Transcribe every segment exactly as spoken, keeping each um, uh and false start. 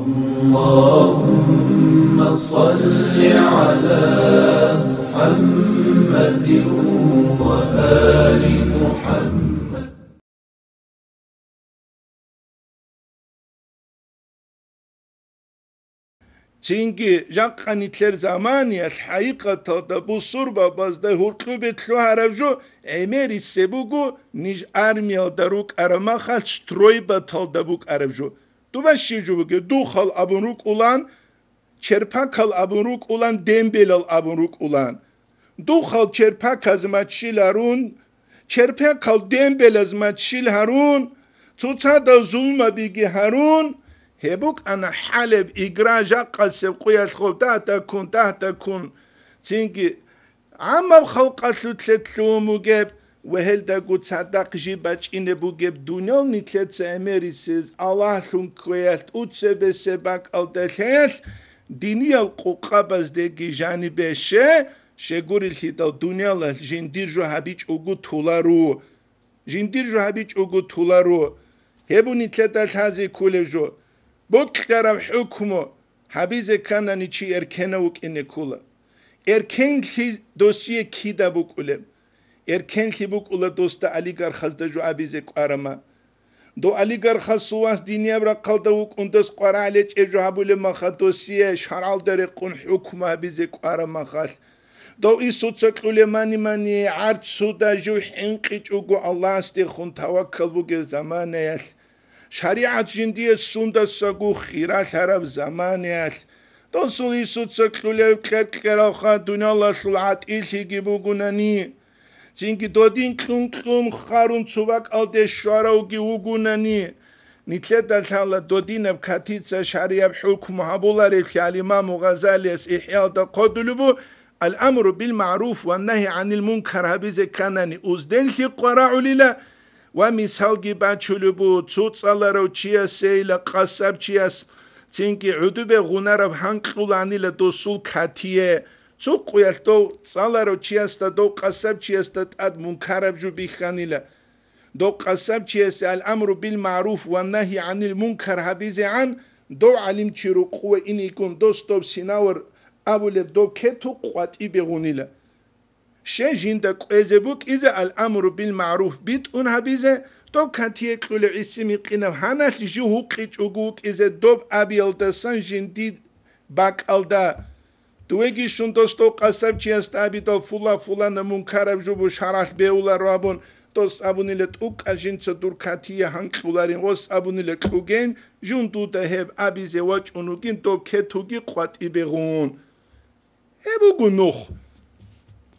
اللهم صل على محمد وآل محمد. Цинги жакъа нилъер заманиялъ хӀакъикъаталда бусурбабазда гьуркьубе лъугьараб жо гӀемерисеб буго, ниж армиялда рукӀараб махалъ стройбаталда букӀараб жо. Дуба щиб жо бугеб? Духал абун рукӀулан, черпакал абун рукӀулан, дембелал абун рукӀулан. Духал черпаказ маччил гьарун, черпакал дембелаз маччил гьарун, цоцазда зулмабиги гьарун, гьеб букӀана хӀалеб игра жакъасеб къуялъ гъоб дагь-дагьккун, дагь-дагьккун. Цинги гӀаммаб халкъалъулъе лъугьун бугеб ва гьелдаго цадахъ жиб бачӀине бугеб дуниял нилъеца гӀемерисез Аллагьлъун кквеялъ тӀуцебесеб бакӀалда лъеялъ, диниял къукъабаздеги жанибе ще, щегурелъидал дуниялалъ жиндир жо гьабичӀого толаро. Жиндир жо гьабичӀого толаро. Гьеб нилъеда лъазе кколеб жо. Бокьараб хӀукму гьабизе кканани чи эркенав вукӀине ккола. Эркенлъи досие кида букӀулеб? Эркенлъи букӀула досда олигархазда жо абизе кӀварама. Дов олигархасул вас динияб рахъалда вукӀун дос къварагӀалечӀеб жо гьабулеб маха досие шаргӀалда рекъон хӀукму гьабизе кӀвараб махалъ. Дов Исуца кьулеб мани-мани гӀарцуда жив хӀинкъичӀого Аллагьасдехун таваккал бугеб заманаялъ. ШаригӀат жиндие сундасаго хиралъараб заманаялъ. Досул Исуца кьулев кьер-кьералха дуниялалъул гӀатӀилъиги бугунани, цинги додин кьун-кьун харун цо бакӀалде щваравги вугунани, нилъеда лъала додинаб катица шарияб хӀукму гьабуларевлъи гьал имаму Гъазалияс ИхӀяалда хъодулеб бу: «Ал-амру бил-магӀруф ва нагьи гӀанил мункар гьабизе кканани, узденлъи къварагӀулила ва мисалги бачулеб бу, цо цӀаларав чиясейила къасабчияс цинги гӀудубе гъунараб гьанкьуланила досул катие». Цо къуялъ дов цӀаларав чиясда, дов къасабчиясда тӀад мункараб жо бихьанила. Дов къасабчиясе ал-амру бил-магӀруф ва нагьи гӀанил мункар гьабизегӀан дов гӀалимчи рукъуве инигун дос доб синавар абулеб доб кету къватӀибе гъунила. Ще жинда кӀвезе букӀизе ал-амру бил-магӀруф битӀун гьабизе, доб катие кьулев гӀиси-микъинаб гьаналъ жив гьукъичӀого вукӀизе доб абиялдасан жинди бакӀалда. Дуеги щун дос дов къасабчиясда абидал фула-фулана мункараб жо бу шаргӀалъ бегьуларо абун, дос абунила тӀукӀа жинца дур катие гьанкьуларин, гъос абунила кьугейин, жун дуда гьеб абизе вачӀун вугин доб кетуги къватӀибе гъун. Гьеб буго нух.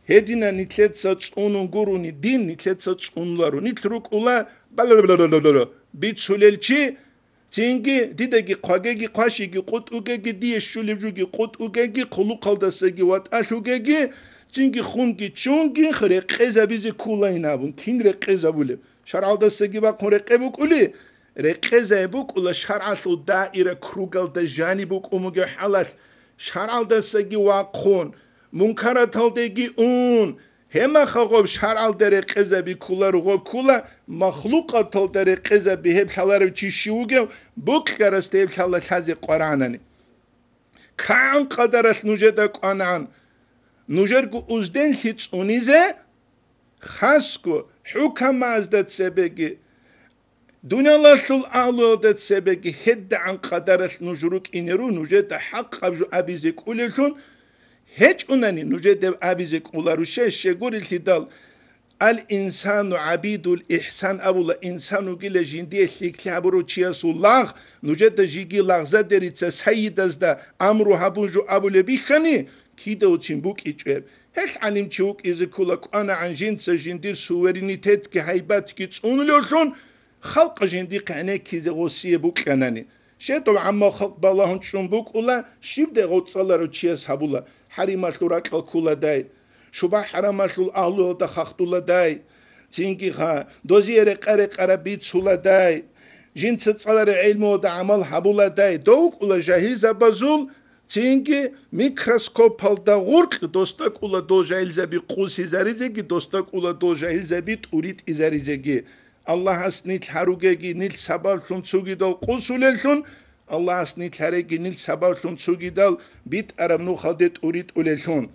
Гьедина нилъеца цӀунун гурони дин, нилъеца цӀунуларо. Нилъ рукӀула бицулел чи, цинги дидаги хъвагеги, хъвашиги къутӀугеги, дие щулеб жуги къутӀугеги, хъулухъалдасаги ватӀалъугеги, цинги хунги чунги рекъезабизе кколайин абун. Кин рекъезабулеб? ШаргӀалдасаги бахъун рекъе букӀули, рекъезай букӀула шаргӀалъул даира кругалда жаниб букӀун бугеб хӀалалъ, шаргӀалдасаги вахъун, мункараталдеги ун, гьемаха гъоб шаргӀалда рекъезаби кколаро, гъоб ккола махлукъаталда рекъезаби, гьеб лъаларев чи щив вугев, бокьарасда гьеб лъала лъазе къварагӀанани. КигӀан къадаралъ нужеда кӀванагӀан, нужерго узденлъи цӀунизе, хасго хӀукамазда цебеги, дуниялалъул агьлуялда цебеги гьедигӀан къадаралъ нуж рукӀине ру, нужеда хӀакъаб жо абизе кӀулевлъун, гьечӀунани нужеда абизе кӀоларо. Щай, щегурелъидал, «Ал-инсану гӀабидул ихсан» абула, инсан вугила жиндие лъикӀлъи гьабурав чиясул лагъ, нужеда жиги лагъзадерица сайидазда амру гьабун жо абулеб бихьани, кидавцин букӀичӀеб. Гьелъ гӀалимчи вукӀизе ккола кӀванагӀан жинца жиндир суверенитетги гьайбатги цӀунулевлъун, халкъ жиндихъ гӀенеккизе гъосие букьанани. Щедав гӀаммал халкъ балагьун чӀун букӀула, щибдай гъов цӀаларав чияс гьабула, хӀарималъул ракьал ккуладай, шубахӀ-хӀарамалъул агьлуялда хахтуладай, цинги ха, дозие рекъа-рекъараб бицуладай, жинца цӀалареб гӀелмуялда гӀамал гьабуладай, дов вукӀула жагьилзабазул, цинги микроскопалда гъуркь досда кӀула дол жагьилзаби къусизаризеги, досда кӀула дол жагьилзаби тӀуритӀизаризеги. Аллагьас нилъ гьаругеги, нилъ сабаблъун цогидал къусулеллъун, Аллагьас нилъ гьареги нилъ сабаблъун цогидал битӀараб нухалде тӀуритӀулеллъун.